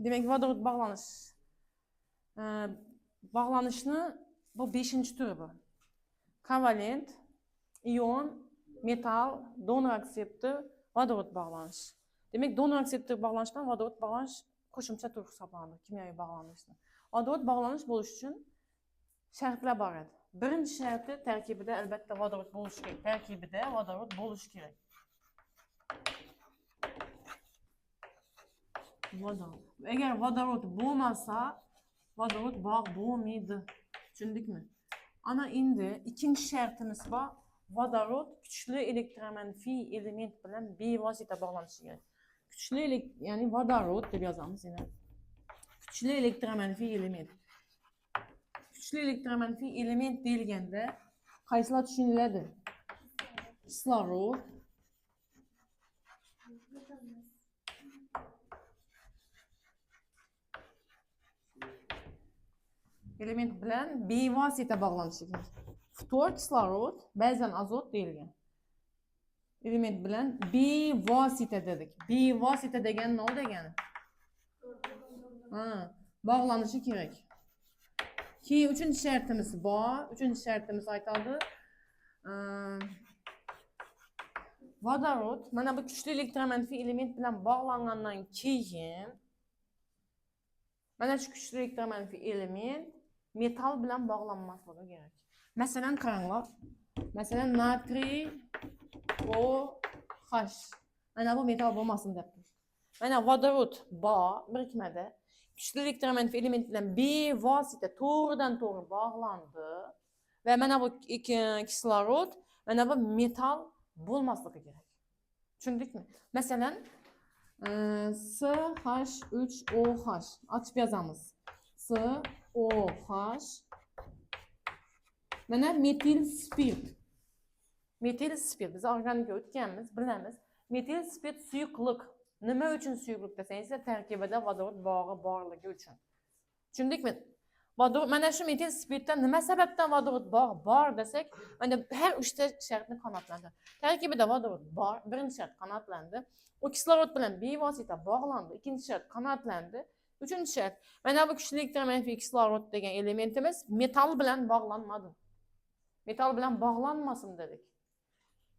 Demak, vodorod bog'lanish. Bog'lanishni bu 5-turi bu. Kovalent, ion, metall, donor akseptor, vodorod bog'lanish. Demak, donor akseptor bog'lanish bilan vodorod bog'lanish qo'shimcha tur hisoblanadi kimyoviy bog'lanishni. Vodorod bog'lanish bo'lishi uchun shartlar bor edi. Birinchi sharti tarkibida albatta vodorod bo'lishi kerak. Tarkibida vodorod bo'lishi kerak. Vodorod. Agar vodorod bo'lmasa, vodorod bog' bo'lmaydi. Tushundikmi? Ana endi ikkinchi shartimiz bor. Vodorod kuchli elektromanfiy element bilan bevosita bog'lanishi kerak. Kuchli, ya'ni vodorod deb yozamiz yana. Kuchli elektromanfiy element. Kuchli elektromanfiy element deyilganda qaysilar tushuniladi? Kislorod, element bilan bevosita bog'lanishi kerak. Ftor, kislorod, ba'zan azot deyilgan. Element bilan bevosita dedik. Bevosita degani nima degani? Ha, bog'lanishi kerak. Keyin uchinchi shartimiz bor. Uchinchi shartimiz aytadi. Vodorod mana bu kuchli elektromanfiy element bilan bog'langandan keyin mana shu kuchli elektromanfiy element metall bilan bog'lanmasligi kerak. Masalan, qaranglar. Masalan, natriy OH. Mana bu metall bo'lmasin deb tur. Mana vodorod bor birikmada. Kuchli elektromanfiy element bilan bevosita to'g'ridan to'g'ri bog'landi va mana bu kislorod, mana bu metall bo'lmasligi kerak. Tushundikmi? Masalan, CH3OH ochib yozamiz. COH mana metil spirt. Metil spirt biz organika o'tganmiz, bilamiz. Metil spirt suyuqlik. Nima uchun suyuqlik desangiz, tarkibida vodorod bog'i borligi uchun. Tushundikmi? Vodorod mana shu metil spirtda nima sababdan vodorod bog'i bor desak, mana har uchta shartni qanoatlandi. Tarkibida vodorod bor, birinchi shart qanoatlandi. U kislorod bilan bevosita bog'landi, ikkinchi shart qanoatlandi. Uchinchi shart, mana bu kuchli elektromanfiy kislorod degan elementimiz metall bilan bog'lanmadi. Metall bilan bog'lanmasin dedik.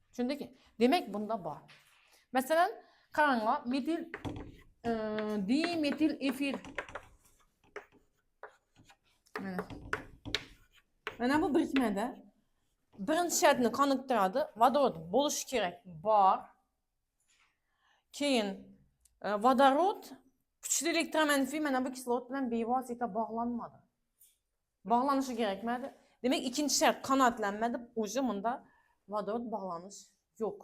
Tushundikmi? Demak, bunda bor. Masalan, qaranglar, metil dimetil efir. Mana. Mana bu birikmada birinchi shartni qoniqtiradi. Vodorod bo'lishi kerak, bor. Keyin vodorod kuchli elektromanfiy mana bu kislorod bilan bevosita bog'lanmadi. Bog'lanishi kerakmadi. Demak, ikkinchi shart qanoatlanmadi. Уже bunda vodorod bog'lanish yo'q.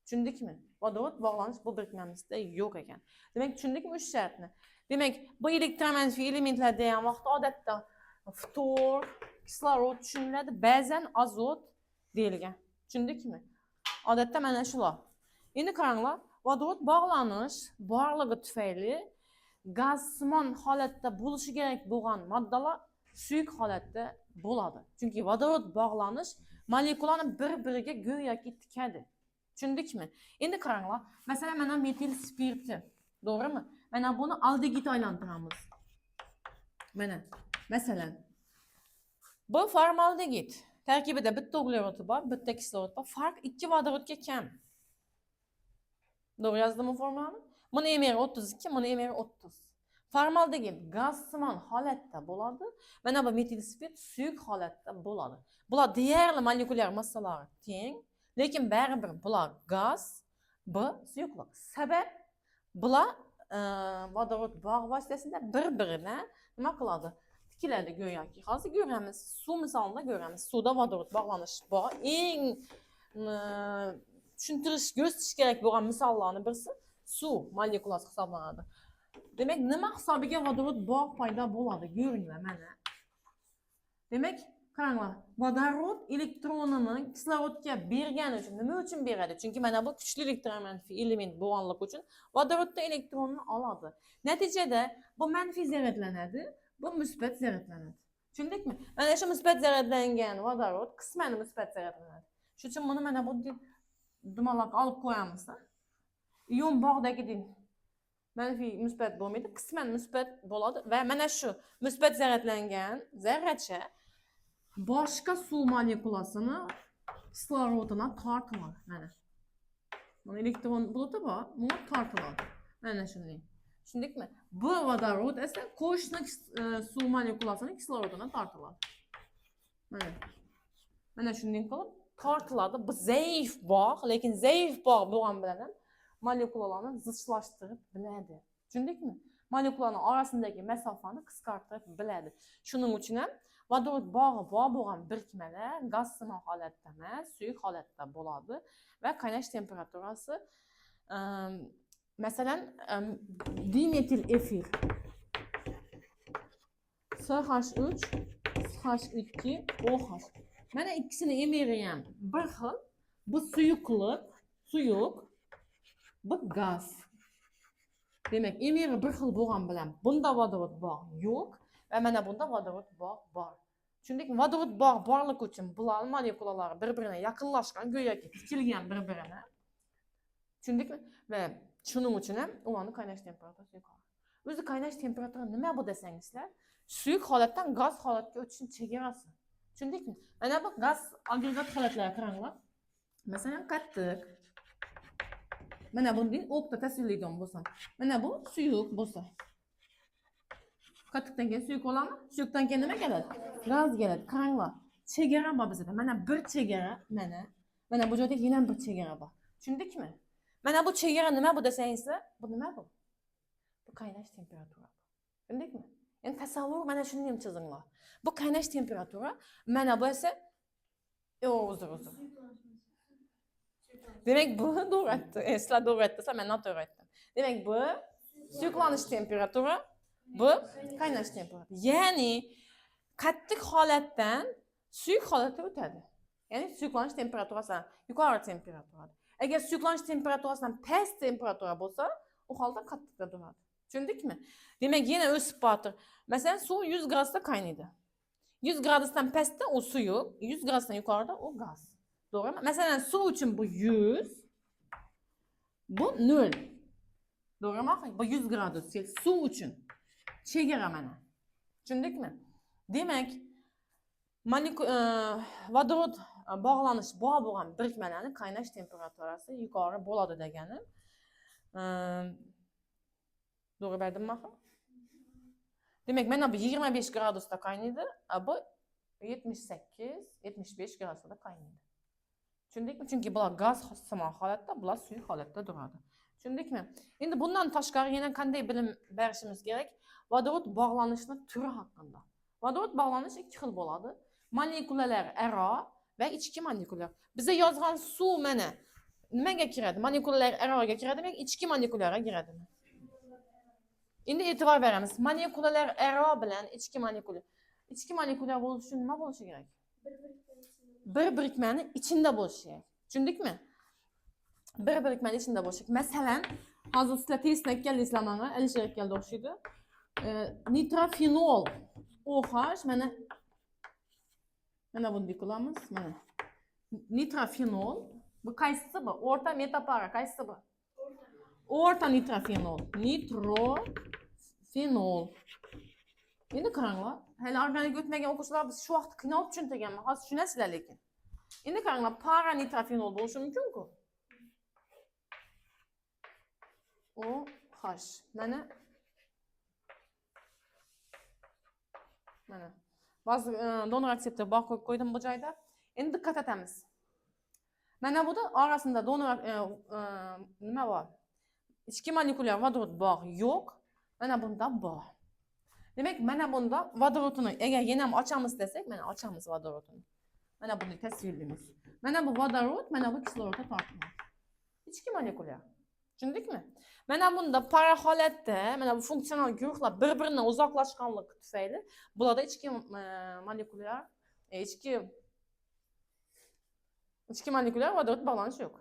Tushundikmi? Vodorod bog'lanish bu birikmamizda yo'q ekan. Demak, tushundikmi uch shartni? Demak, bu elektromanfiy elementlar degan vaqtda odatda ftor, kislorod tushuniladi, ba'zan azot deyilgan. Tushundikmi? Odatda mana shular. Endi qaranglar, vodorod bog'lanish borligi tufayli gazsimon holatda bo'lishi kerak bo'lgan moddalar suyuq holatda bo'ladi. Chunki vodorod bog'lanish molekulani bir-biriga go'yoki tikadi. Tushundikmi? Endi qaranglar, masalan, mana metil spirti, to'g'rimi? Mana buni aldegid aylantiramiz. Mana, masalan, bu formaldegid. Tarkibida bitta uglerodi bor, bitta kislorod bor. Farq 2 vodorodga kam. To'g'ri yozdimmi formulani? Buni MR 32, buni MR 30. Formaldegid gazsimon holatda bo'ladi. Mana bu metil spirt suyuq holatda bo'ladi. Bular deyarli molekulyar massalari teng, lekin baribir bular gaz, bu suyuqlik. Sabab bular vodorod bog' vositasida bir-birini nima qiladi? Tikiladi go'yoki. Hozir ko'ramiz. Suv misolida ko'ramiz. Suvda vodorod bog'lanish bor. Eng tushuntirish, ko'rsatish kerak bo'lgan misollarning birisi suv molekulasi hisoblanadi. Demak, nima hisobiga vodorod bog' paydo bo'ladi? Ko'ringlar mana. Demak, qaranglar, vodorod elektronini kislorodga bergani uchun nima uchun beradi? Chunki mana bu kuchli elektromanfiy element bo'lganligi uchun vodorodda elektronni oladi. Natijada bu manfiy zaryadlanadi, bu musbat zaryadlanadi. Tushundikmi? Mana shu musbat zaryadlangan vodorod qisman musbat zaryadlanadi. Shuning uchun buni mana bu dumaloq olib qo'yamiz. Ion bog'dagi Manfiy musbat bo'lmaydi, qisman musbat bo'ladi va mana shu musbat zarratlangan zarracha boshqa suv molekulasini kislorodına tortiladi. Mana. Buni elektron buluti bor, bunga tortiladi. Mana shunday. Tushundikmi? Bu vodorod esa qo'shni suv molekulasini kislorodına tortiladi. Mana. Mana shunday qilib tortiladi. Bu zaif bog', lekin zaif bog' bo'lgani bilan ham molekulalarni zichlashtirib biladi. Tushundikmi? Molekulalarning orasidagi masofani qisqartirib biladi. Shuning uchun ham vodorod bog'i bor bo'lgan birikmalar gazsimon holatda emas, suyuq holatda bo'ladi va qaynash temperaturasi masalan dimetil efir CH3 CH2 OH. Mana ikkisini emiri ham bir xil. Bu suyuqlik, suyuq, bu gaz. Demak, emiri bir xil bo'lgani bilan bunda vodorod bog' yo'q va mana bunda vodorod bog' bor. Tushundikmi? Vodorod bog' borligi uchun bular molekulalari bir-biriga yaqinlashgan, go'yoki tikilgan bir-birini. Tushundikmi? Va shuning uchun ham ularning qaynash temperaturasi yuqori. O'zi qaynash temperatura nima bu desangizlar, suyuq holatdan gaz holatga o'tishning chegarasi. Tushundikmi? Mana bu gaz agregat holatlarga qaranglar. Masalan, qattiq. Mana buni o'qda tasvirlaydigan bo'lsam, mana bu suyuq bo'lsa. Qattiqdan keyin suyuq bo'ladimi? Suyuqdan keyin nima keladi? Gaz keladi. Qaranglar, chegara bor bizda. Mana bir chegara, mana. Mana bu joyda yana bir chegara bor. Tushundikmi? Mana bu chegara nima bu desangizlar, bu nima bu? Bu qaynash temperatura. Tushundikmi? Endi tasavvur mana shuni ham chizinglar. Bu qaynash temperatura, mana bu esa uzr, uzr. Demak, bu to'g'ri aytdi. Sizlar to'g'ri aytdingizlar, men noto'g'ri aytdim. Demak, bu suyuqlanish temperatura, bu qaynash temperatura. Ya'ni qattiq holatdan suyuq holatga o'tadi. Ya'ni suyuqlanish temperaturasidan yuqori temperaturada. Agar suyuqlanish temperaturasidan past temperatura bo'lsa, u holda qattiqda turadi. Tushundikmi? Demak, yana o'sib botir. Masalan, suv 100 gradusda qaynaydi. 100 gradusdan pastda u suyuq, 100 gradusdan yuqorida u gaz. To'g'rimi? Masalan, suv uchun bu 100, bu 0. To'g'rimi? Bu 100 gradus suv uchun. Chegara mana. Tushundikmi? Demak, vodorod bog'lanish bor bo'lgan birikmalarning qaynash temperaturasi yuqori bo'ladi degani. To'g'ri berdimmi axir? Demak, mana bu 25 gradusda qaynaydi, bu 78, 75 gradusda qaynaydi. Tushundikmi? Chunki bular gaz simon holatda, bular suyuq holatda turadi. Tushundikmi? Endi bundan tashqari yana qanday bilim berishimiz kerak? Vodorod bog'lanishini turi haqida. Vodorod bog'lanishi ikki xil bo'ladi. Molekulalar aro va ichki molekulalar. Biza yozgan suv mana nimaga kiradi? Molekulalar aroga kiradimi yoki ichki molekulalarga kiradimi? Endi e'tibor beramiz. Molekulalar aro bilan ichki molekula. Ichki molekula bo'lishi uchun nima bo'lishi kerak? Bir birikmani ichida bo'lishi kerak. Tushundikmi? Bir birikmani ichida bo'lishi kerak. Masalan, hozir sizlar testni keldingizlar mana, Alisher keldi o'xshaydi. Nitrofenol OH mana mana bunday qilamiz, mana. Nitrofenol bu qaysisi bu? O'rta metapara qaysisi bu? O'rta nitrofenol. Nitrofenol. Endi qaranglar, hali organik o'tmagan o'quvchilar biz shu vaqt qiynalib tushuntirganman. Hozir tushunasizlar lekin. Endi qaranglar, para nitrofenol bo'lishi mumkin-ku. OH. Mana mana ba'zi donor akseptor bor qo'yib qo'ydim bu joyda. Endi diqqat etamiz. Mana bunda orasida donor nima bor? Ichki molekulyar vodorod bog' yo'q. Mana bunda bor. Demak, mana bunda vodorodini agar yana ham ochamiz desak, mana ochamiz vodorodini. Mana buni tasvirlaymiz. Mana bu vodorod, mana bu kislorodga tortiladi. Ichki molekulyar. Tushundikmi? Mana bunda para holatda, mana bu funksional guruhlar bir-biridan uzoqlashganligi tufayli bularda ichki molekulyar, ichki molekulyar vodorod bog'lanishi yo'q.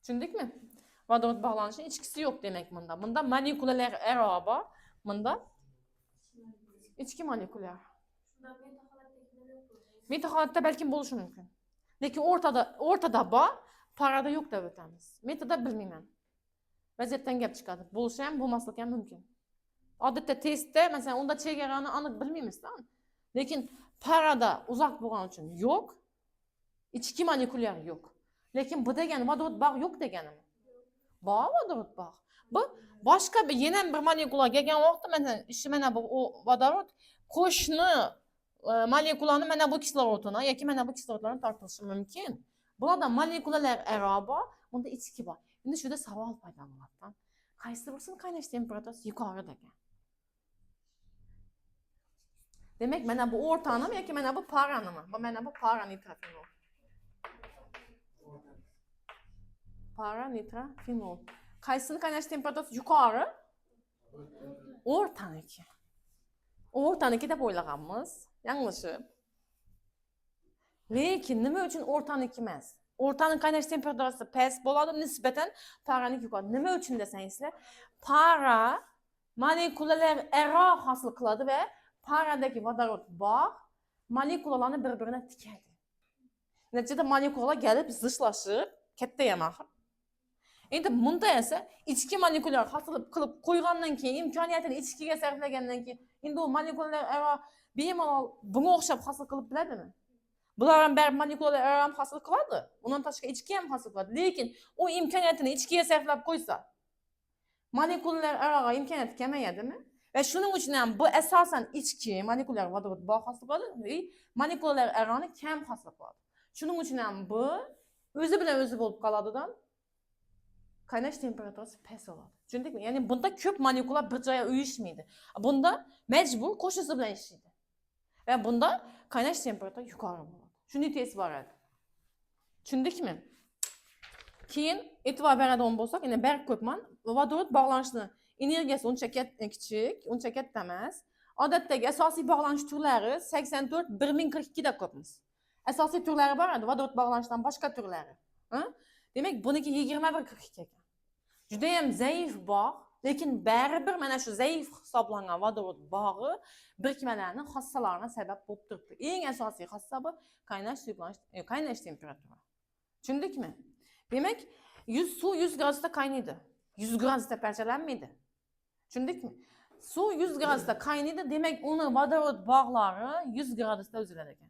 Tushundikmi? Vodorod bog'lanishi ichkisi yo'q demak bunda. Bunda molekulalar aro bor, bunda ichki molekulyar. Meta holatda balkim bo'lishi mumkin. Lekin o'rtada bor, parada yo'q deb o'tamiz. Metada bilmayman. Vaziyatdan gap chiqadi. Bo'lishi ham, bo'lmasligi ham mumkin. Odatda testda, masalan, unda chegarani aniq bilmaymiz-da. Lekin parada uzoq bo'lgani uchun yo'q. Ichki molekulyar yo'q. Lekin bu degani vodorod bog' yo'q deganimi? Bor vodorod bog'. Bu boshqa bir yana bir molekula kelgan vaqtda, masalan, ishi mana bu vodorod qo'shni molekulani mana bu kislorodini yoki mana bu kislorodlarni tortilishi mumkin. Bularda molekulalar aro bor, bunda ichki bor. Endi shunda savol paydo bo'ladi. Qaysi birisini qaynash temperaturasi yuqori degan. Demak, mana bu o'rtanimi yoki mana bu paranimi? Bu mana bu paranitrofenol. Paranitrofenol. Qaysini qaynash temperaturasi yuqori? O'rtaniki. O'rtaniki deb o'ylaganmiz. Yanglishib. Lekin nima uchun o'rtaniki emas? O'rtaning qaynash temperaturasi past bo'ladi, nisbatan paraniki yuqori. Nima uchun desangizlar, para molekulalar aro hosil qiladi va paradagi vodorod bog' molekulalarni bir-birini tikadi. Natijada molekulalar kelib zichlashib, katta ham axir. Endi bunda esa ichki molekulalar hosil qilib qo'ygandan keyin, imkoniyatini ichkiga sarflagandan keyin, endi u molekulalar aro bemalol bunga o'xshab hosil qilib biladimi? Bular ham baribir molekulalar aro ham hosil qiladi. Undan tashqari ichki ham hosil qiladi. Lekin u imkoniyatini ichkiga sarflab qo'ysa, molekulalar aroga imkoniyati kamayadimi? Va shuning uchun ham bu asosan ichki molekulyar vodorod bog' hosil qiladi va molekulalar aroni kam hosil qiladi. Shuning uchun ham bu o'zi bilan o'zi bo'lib qoladidan qaynash temperaturasi past bo'ladi. Tushundikmi? Ya'ni bunda ko'p molekula bir joyga uyushmaydi. Bunda majbur qo'shnisi bilan ishlaydi. Va bunda qaynash temperaturasi yuqori bo'ladi. Shunday test boradi. Tushundikmi? Keyin e'tibor beradigan bo'lsak, endi barq ko'pman. Vodorod bog'lanishini energiyasi uncha kichik, uncha katta emas. Odatdagi asosiy bog'lanish turlari 84 1042 da ko'pmiz. Asosiy turlari bor edi, vodorod bog'lanishidan boshqa turlari. Demak, buniki 2142 ekan. Juda ham zaif bog', lekin baribir mana shu zaif hisoblangan vodorod bog'i birikmalarning xossalarini sabab bo'lib turibdi. Eng asosiy xossa bu qaynash suyuqlanish, qaynash temperatura. Tushundikmi? Demak, suv 100 gradusda qaynaydi. 100 gradusda parchalanmaydi. Tushundikmi? Suv 100 gradusda qaynaydi, demak, uni vodorod bog'lari 100 gradusda uziladi ekan.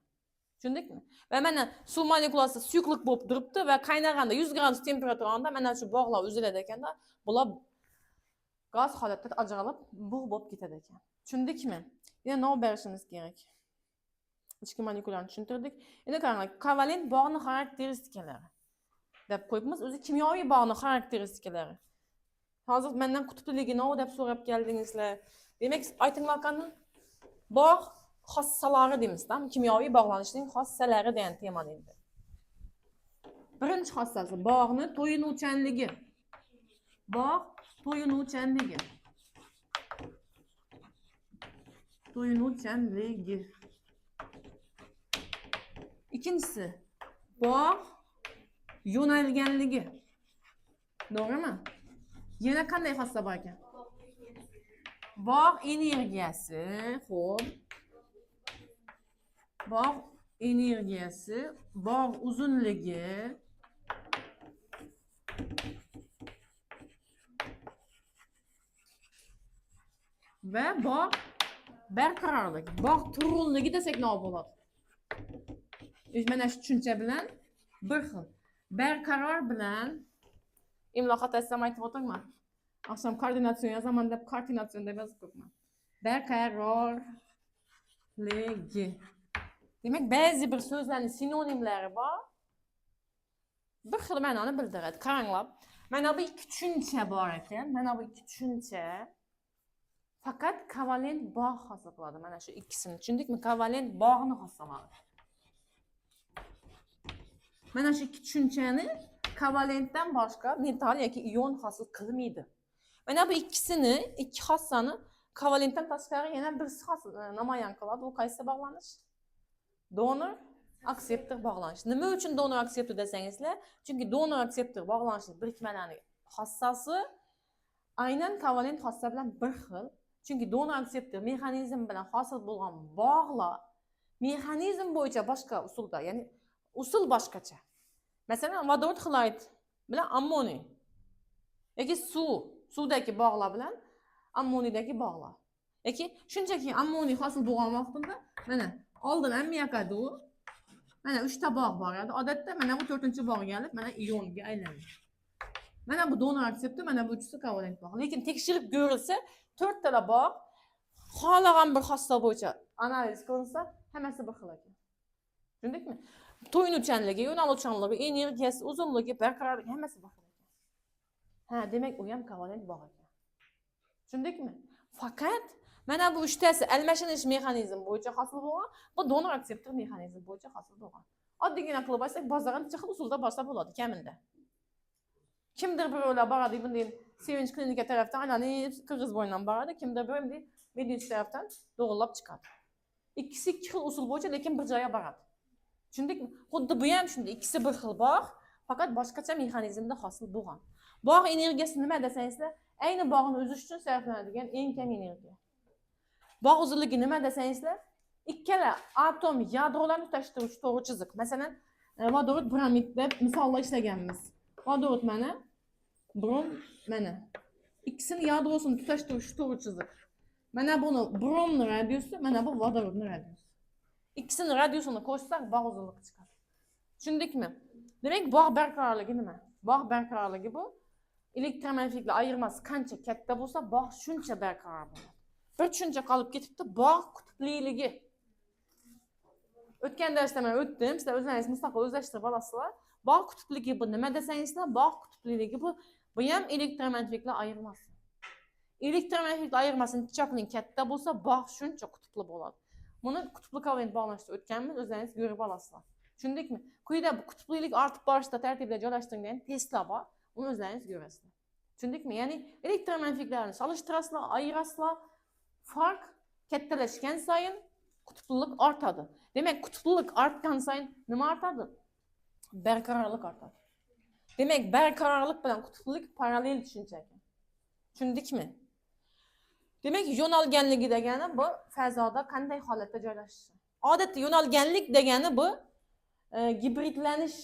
Tushundikmi? Va mana suv molekulasi suyuqlik bo'lib turibdi va qaynaganda 100 gradus temperaturada mana shu bog'lar uziladi ekanda, bular gaz holatda ajralib bug' bo'lib ketadi ekan. Tushundikmi? Yana nov berishimiz kerak. Ichki molekularni tushuntirdik. Endi qaranglar, kovalent bog'ning xarakteristikalari deb qo'yibmiz. O'zi kimyoviy bog'ning xarakteristikalari. Hozir mendan qutbliligi nima deb so'rab keldingizlar. Demak, aytinglar qani? Bog' xossalari deymiz, tamam? Kimyoviy bog'lanishning xossalari degan temani endi. Birinchi xossasi bog'ni to'yinuvchanligi. Bog' to'yinuvchanligi. To'yinuvchanligi. Ikkinchisi bog' yo'nalganligi. To'g'rimi? Yana qanday xossa bor ekan? Bog' energiyasi, xo'p. Bog' energiyasi, bog' uzunligi, va bog' barqarorligi, bog' turg'unligi desak nima bo'ladi? Mana shu tushuncha bilan bir xil. Barqaror bilan imlo xatosini ham aytib o'tirman. Oqshom koordinatsion yozaman deb koordinatsion deb yozib qo'yibman. Barqarorligi. Demak, ba'zi bir so'zlarning sinonimlari bor. Bir xil ma'noni bildiradi. Qaranglar. Mana bu ikki tushuncha bor ekan. Mana bu ikki tushuncha faqat kovalent bog' hosil qiladi. Mana shu ikkisini tushundikmi? Kovalent bog'ni hosil qiladi. Mana shu ikki tushunchani kovalentdan boshqa metal yoki ion hosil qilmaydi. Mana bu ikkisini, ikki xossani kovalentdan tashqari yana birisi hosil namoyon qiladi. U qaysi bog'lanish? Donor akseptor bog'lanish. Nima uchun donor akseptor desangizlar? Chunki donor akseptor bog'lanishning birikmalarining xossasi aynan kovalent xossa bilan bir xil. Chunki donor akseptor mexanizm bilan hosil bo'lgan bog'lar mexanizm bo'yicha boshqa usulda, ya'ni usul boshqacha. Masalan, vodorod xlorid bilan ammoniy. Yoki suv, suvdagi bog'lar bilan ammoniydagi bog'lar. Yoki shunchaki ammoniy hosil bo'lgan vaqtida mana oldin ammiak edi u. Mana 3 ta bog' bor edi. Odatda mana bu 4-bog' kelib, mana ionga aylandi. Mana bu donor aksepti, mana bu uchisi kovalent bog'. Lekin tekshirib ko'rilsa, 4 tala bog' xohlagan bir xossa bo'yicha analiz qilinsa, hammasi bir xil ekan. Tushundikmi? To'yinuvchanligi, yo'naluvchanligi, energiyasi, uzunligi, barqarorligi hammasi bir xil ekan. Ha, demak, u ham kovalent bog' ekan. Tushundikmi? Faqat mana bu uchtasi almashinish mexanizmi bo'yicha hosil bo'lgan, bu donor akseptor mexanizmi bo'yicha hosil bo'lgan. Oddiygina qilib aytsak, bozorga necha xil usulda borsa bo'ladi kamida. Kimdir birovlar boradi, bunday Sevinch klinika tarafdan aylanib Qirg'izboydan boradi, kimdir birov bunday Medinchi tarafdan to'g'rilab chiqadi. Ikkisi ikki xil usul bo'yicha, lekin bir joyga boradi. Tushundikmi? Xuddi bu ham shunday, ikkisi bir xil bog', faqat boshqacha mexanizmda hosil bo'lgan. Bog' energiyasi nima desangizlar, ayni bog'ni uzish uchun sarflanadigan eng kam energiya. Bog' uzunligi nima desangizlar, ikkala atom yadrolarni tutashtiruvchi to'g'ri chiziq. Masalan, vodorod bromid deb misolda ishlaganmiz. Vodorod mana, brom mana. Ikkisini yadrosini tutashtiruvchi to'g'ri chiziq. Mana buni bromni radiusi, mana bu vodorodni radiusi. Ikkisini radiusini qo'shsak, bog' uzunligi chiqadi. Tushundikmi? Demak, bog' barqarorligi nima? Bog' barqarorligi bu elektromanfiyliklar ayirmasi qancha katta bo'lsa, bog' shuncha barqaror bo'ladi. Bir tushuncha qolib ketibdi, bog' qutbliligi. O'tgan darsda men o'tdim, sizlar o'zlaringiz mustaqil o'zlashtirib olasizlar. Bog' qutbligi bu nima desangizlar, bog' qutbliligi bu ham elektromanfiyliklar ayirmasi. Elektromanfiyliklar ayirmasi nechaning katta bo'lsa, bog' shuncha qutbli bo'ladi. Buni qutbli kovalent bog'lanishda o'tganmiz, o'zlaringiz ko'rib olasizlar. Tushundikmi? Quyida bu qutblilik ortib borishda tartibda joylashtirilgan testlar bor. Uni o'zlaringiz ko'rasizlar. Tushundikmi? Ya'ni elektromanfiyliklarni solishtirasizlar, ayirasizlar. Farq kattalashgan sayin qutblilik ortadi. Demak, qutblilik ortgan sayin nima ortadi? Barqarorlik ortadi. Demak, barqarorlik bilan qutblilik parallel tushuncha ekan. Tushundikmi? Demak, yo'nalganligi degani bu fazoda qanday holatda joylashishi. Odatda yo'nalganlik degani bu gibridlanish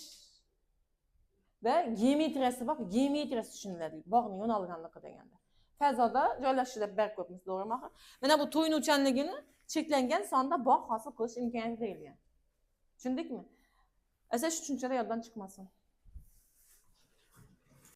va geometriyasi bor, geometriyasi tushuniladi bog'ni yo'nalganligi deganda. Fazoda joylashishi deb berib qo'yibmiz, to'g'rimi axir? Mana bu to'yinuvchanligini cheklangan sonda bog' hosil qilish imkoniyati deyilgan. Tushundikmi? Asa shu tushunchalar yoddan chiqmasin.